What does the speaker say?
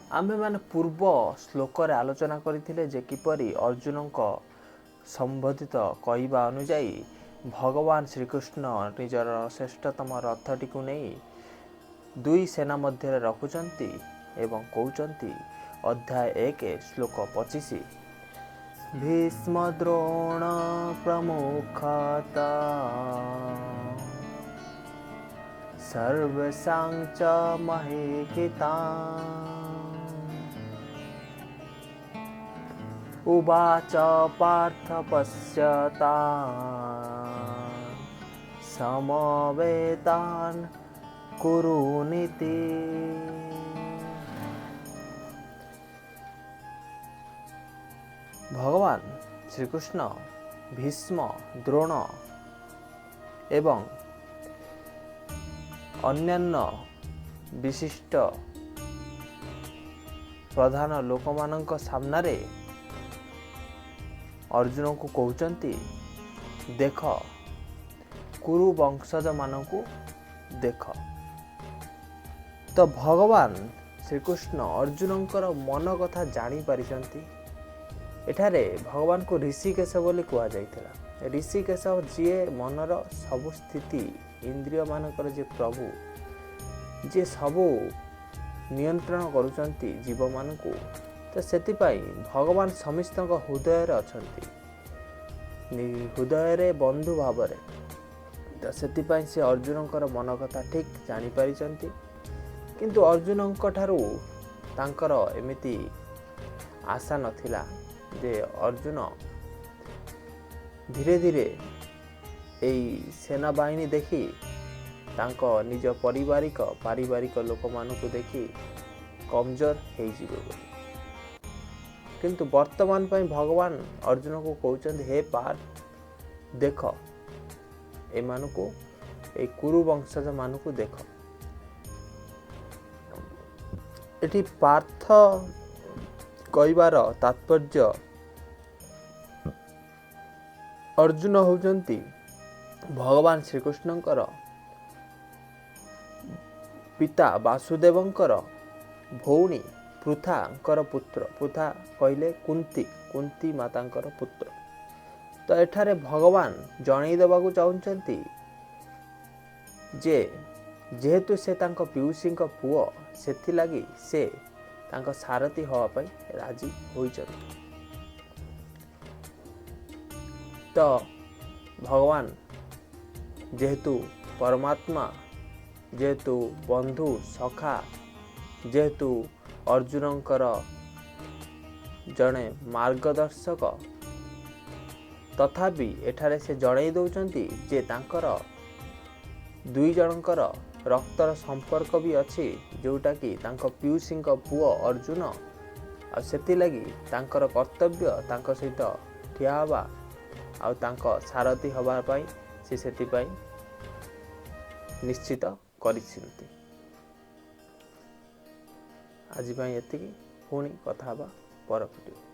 ଆମ୍ଭେମାନେ ପୂର୍ବ ଶ୍ଲୋକରେ ଆଲୋଚନା କରିଥିଲେ ଯେ କିପରି ଅର୍ଜୁନଙ୍କ ସମ୍ବୋଧିତ କହିବା ଅନୁଯାୟୀ ଭଗବାନ ଶ୍ରୀକୃଷ୍ଣ ନିଜର ଶ୍ରେଷ୍ଠତମ ରଥଟିକୁ ନେଇ ଦୁଇ ସେନା ମଧ୍ୟରେ ରଖୁଛନ୍ତି ଏବଂ କହୁଛନ୍ତି, ଅଧ୍ୟାୟ 1, ଶ୍ଲୋକ 25, ଭୀଷ୍ମ ଦ୍ରୋଣ ପ୍ରମୁଖତଃ ସର୍ବେଷାଂ ଚ ମହୀକ୍ଷିତାଂ ଉବାଚ ପାର୍ଥ ପଶ୍ୟତାଂ ସମବେତାନ୍ କୁରୁନିତି। ଭଗବାନ ଶ୍ରୀକୃଷ୍ଣ ଭୀଷ୍ମ, ଦ୍ରୋଣ ଏବଂ ଅନ୍ୟାନ୍ୟ ବିଶିଷ୍ଟ ପ୍ରଧାନ ଲୋକମାନଙ୍କ ସାମ୍ନାରେ ଅର୍ଜୁନଙ୍କୁ କହୁଛନ୍ତି, ଦେଖ, କୁରୁ ବଂଶଜମାନଙ୍କୁ ଦେଖ। ତ ଭଗବାନ ଶ୍ରୀକୃଷ୍ଣ ଅର୍ଜୁନଙ୍କର ମନ କଥା ଜାଣିପାରିଛନ୍ତି। ଏଠାରେ ଭଗବାନଙ୍କୁ ଋଷିକେଶ ବୋଲି କୁହାଯାଇଥିଲା। ଋଷିକେଶ ଯିଏ ମନର ସବୁ ସ୍ଥିତି, ଇନ୍ଦ୍ରିୟମାନଙ୍କର ଯିଏ ପ୍ରଭୁ, ଯିଏ ସବୁ ନିୟନ୍ତ୍ରଣ କରୁଛନ୍ତି ଜୀବମାନଙ୍କୁ, ତ ସେଥିପାଇଁ ଭଗବାନ ସମସ୍ତଙ୍କ ହୃଦୟରେ ଅଛନ୍ତି, ହୃଦୟରେ ବନ୍ଧୁ ଭାବରେ। ତ ସେଥିପାଇଁ ସେ ଅର୍ଜୁନଙ୍କର ମନ କଥା ଠିକ୍ ଜାଣିପାରିଛନ୍ତି। କିନ୍ତୁ ଅର୍ଜୁନଙ୍କ ଠାରୁ ତାଙ୍କର ଏମିତି ଆଶା ନଥିଲା ଯେ ଅର୍ଜୁନ ଧୀରେ ଧୀରେ ଏଇ ସେନାବାହିନୀ ଦେଖି, ତାଙ୍କ ନିଜ ପାରିବାରିକ ଲୋକମାନଙ୍କୁ ଦେଖି କମଜୋର ହେଇଯିବେ ବୋଲି। କିନ୍ତୁ ବର୍ତ୍ତମାନ ପାଇଁ ଭଗବାନ ଅର୍ଜୁନକୁ କହୁଛନ୍ତି, ହେ ପାର୍ଥ, ଦେଖ ଏମାନଙ୍କୁ, ଏଇ କୁରୁ ବଂଶଜମାନଙ୍କୁ ଦେଖ। ଏଠି ପାର୍ଥ କହିବାର ତାତ୍ପର୍ଯ୍ୟ, ଅର୍ଜୁନ ହେଉଛନ୍ତି ଭଗବାନ ଶ୍ରୀକୃଷ୍ଣଙ୍କର ପିତା ବାସୁଦେବଙ୍କର ଭଉଣୀ ପୃଥାଙ୍କର ପୁତ୍ର। ପୃଥା କହିଲେ କୁନ୍ତି, କୁନ୍ତି ମାତାଙ୍କର ପୁତ୍ର। ତ ଏଠାରେ ଭଗବାନ ଜଣେଇ ଦେବାକୁ ଚାହୁଁଛନ୍ତି ଯେ ଯେହେତୁ ସେ ତାଙ୍କ ପିଉସୀଙ୍କ ପୁଅ, ସେଥିଲାଗି ସେ ତାଙ୍କ ସାରଥୀ ହେବା ପାଇଁ ରାଜି ହୋଇଛନ୍ତି। ତ ଭଗବାନ ଯେହେତୁ ପରମାତ୍ମା, ଯେହେତୁ ବନ୍ଧୁ ସଖା, ଯେହେତୁ ଅର୍ଜୁନଙ୍କର ଜଣେ ମାର୍ଗଦର୍ଶକ, ତଥାପି ଏଠାରେ ସେ ଜଣେଇ ଦେଉଛନ୍ତି ଯେ ତାଙ୍କର ଦୁଇ ଜଣଙ୍କର ରକ୍ତର ସମ୍ପର୍କ ବି ଅଛି, ଯେଉଁଟାକି ତାଙ୍କ ପିଉସୀଙ୍କ ପୁଅ ଅର୍ଜୁନ, ଆଉ ସେଥିଲାଗି ତାଙ୍କର କର୍ତ୍ତବ୍ୟ ତାଙ୍କ ସହିତ ଠିଆ ହେବା ଆଉ ତାଙ୍କ ସାରଥୀ ହେବା ପାଇଁ ସେ ସେଥିପାଇଁ ନିଶ୍ଚିତ କରିଛନ୍ତି। ଆଜି ପାଇଁ ଏତିକି, ପୁଣି କଥା ହେବା ପର ଭିଡ଼ିଓ।